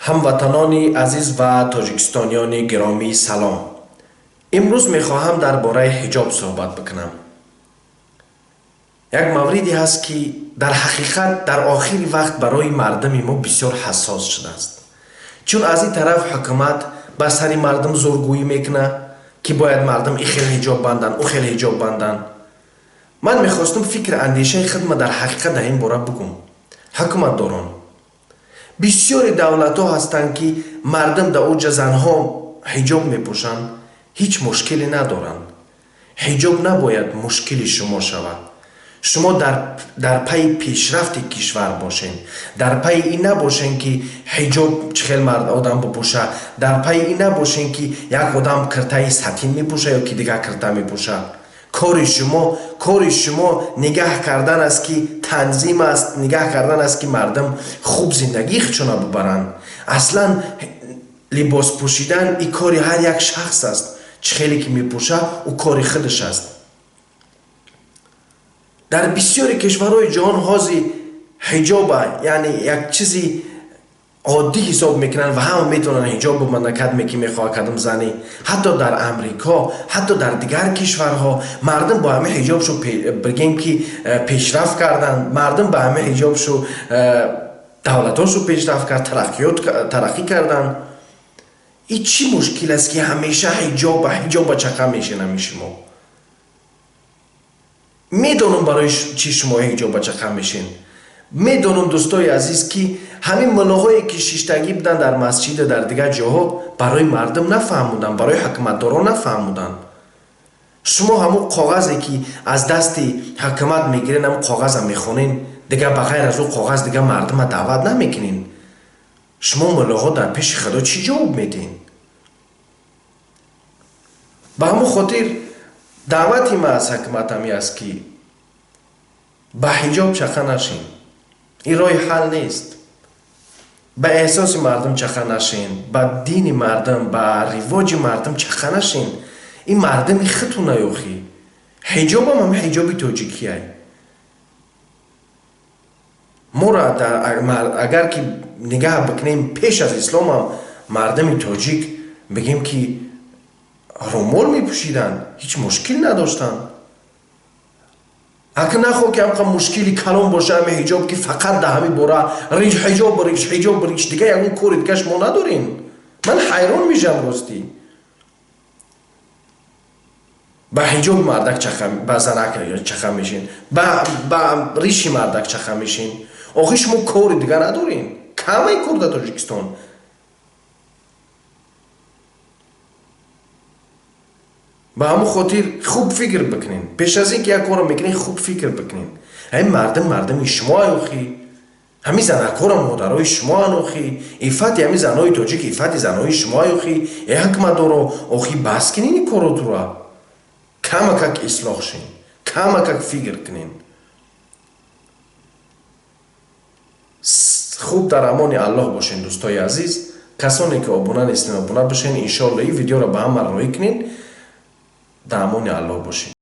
Ҳамватанони азиз ва тоҷикистониёни гиромӣ, салом. Имрӯз мехоҳам дар бораи ҳиҷоб суҳбат бикунам. Як мавриде ҳаст, ки дар ҳақиқат дар охири вақт барои мардуми мо бисёр ҳассос шудааст. Чун аз ин тараф ҳукумат ба сари мардум зӯргӯӣ мекунад, ки бояд мардум ин хел ҳиҷоб банданд, ӯ хел ҳиҷоб банданд. Ман мехостум фикр андешаи худма дар ҳақиқат дар ин бора бигӯм. Ҳукуматдорон, бисёри давлатҳо ҳастанд, ки мардум дар оҷа занҳо ҳиҷоб мепӯшанд, ҳеҷ мушкиле надоранд. Ҳиҷоб набояд мушкили шумо шавад. Шумо дар пайи пешрафти кишвар бошен, дар пайи ин набошен, ки ҳиҷоб чӣ хел мард одам бипӯша, дар пайи ин набошен, ки як одам киртаи сатин мепӯша ё ки дигар кирта мепӯша. Кори шумо нигаҳ кардан аст, ки танзим аст, нигаҳ кардан аст, ки мардум хуб зиндагии худшона бибаранд. Аслан либос пӯшидан и кори ҳар як шахс аст. Чӣ хеле ки мепӯша, ӯ кори худаш аст. Дар бисёри кишварҳои ҷаҳон ҳозир ҳиҷоба, яъне як чизи оддӣ ҳисоб мекунанд ва ҳама метавонанд ҳиҷоб бимонанд, кадме ки мехоҳад, кадом зани. Ҳатто дар Амрико, ҳатто дар дигар кишварҳо мардум бо ҳамин ҳиҷобшу, бигем ки, пешрафт карданд. Мардум ба ҳамин ҳиҷобшу давлатҳошу пешрафт кард, тараққӣ карданд. И чӣ мушкил аст, ки ҳамеша ҳиҷоба чақа мешинами шумо? Медонам, барои чӣ шумо ҳиҷоба чақа мешин. Медонам, дӯстои азиз, ки ҳамин муллоҳое, ки шиштагӣ буданд дар масҷиду дар дигар ҷоҳо, барои мардум нафаҳмуданд, барои ҳукуматдорон нафаҳмуданд. Шумо ҳамун коғазе, ки аз дасти ҳукумат мегирен, ҳамун коғаза мехонен, дигар ба ғайр аз ӯ коғаз дигар мардума даъват намекунен. Шумо муллоҳо дар пеши Худо чӣ ҷавоб медиҳен? Ба ҳамун хотир даъвати ма аз ҳукумат ҳами аст, ки ба ҳиҷоб чақа нашин. Ин роҳи ҳал нест. Ба эҳсоси мардум чақа нашин, ба дини мардум, ба ривоҷи мардум чақа нашин. Ин мардуми худтуна ёхӣ. Ҳиҷобам ҳам ҳиҷоби тоҷикиай. Моро агар ки нигаҳ бикунем, пеш аз исломам мардуми тоҷик, бигем ки, румол мепӯшиданд, ҳеҷ мушкил надоштанд. Ака, нахоҳ ки ҳамқа мушкили калон боша ҳами ҳиҷоб, ки фақат дар ҳами бора риш, ҳиҷоб, риш, ҳиҷоб, риш, дигар ягон кори дига шумо надорем. Ман ҳайрон мешавам, ростӣ. Ба ҳиҷоби мардак чақа, ба занак чақа мешин, ба риши мардак чақа мешин. Охи шумо кори дига надорем? Камай кор дар Тоҷикистон. Ба ҳамон хотир хуб фикр бикунен. Пеш аз ин ки як корро мекунен, хуб фикр бикунен. Ҳамин мардум мардуми шумо охи, ҳамин занакҳоро модарои шумоан охи. Иффати ҳамин занҳои тоҷик иффати занҳои шумо охи. Э, ҳукуматдоро, охи, бас кунен ин коротура. Камакак ислоҳ шин, камакак фикр кунен хуб. Дар амони Аллоҳ бошен, дӯстои азиз. Касоне ки обуна нестен, обуна бошен. Иншоалло, ин видеоро ба ҳама роҳӣ кунен. Дар амони Аллоҳ бошед.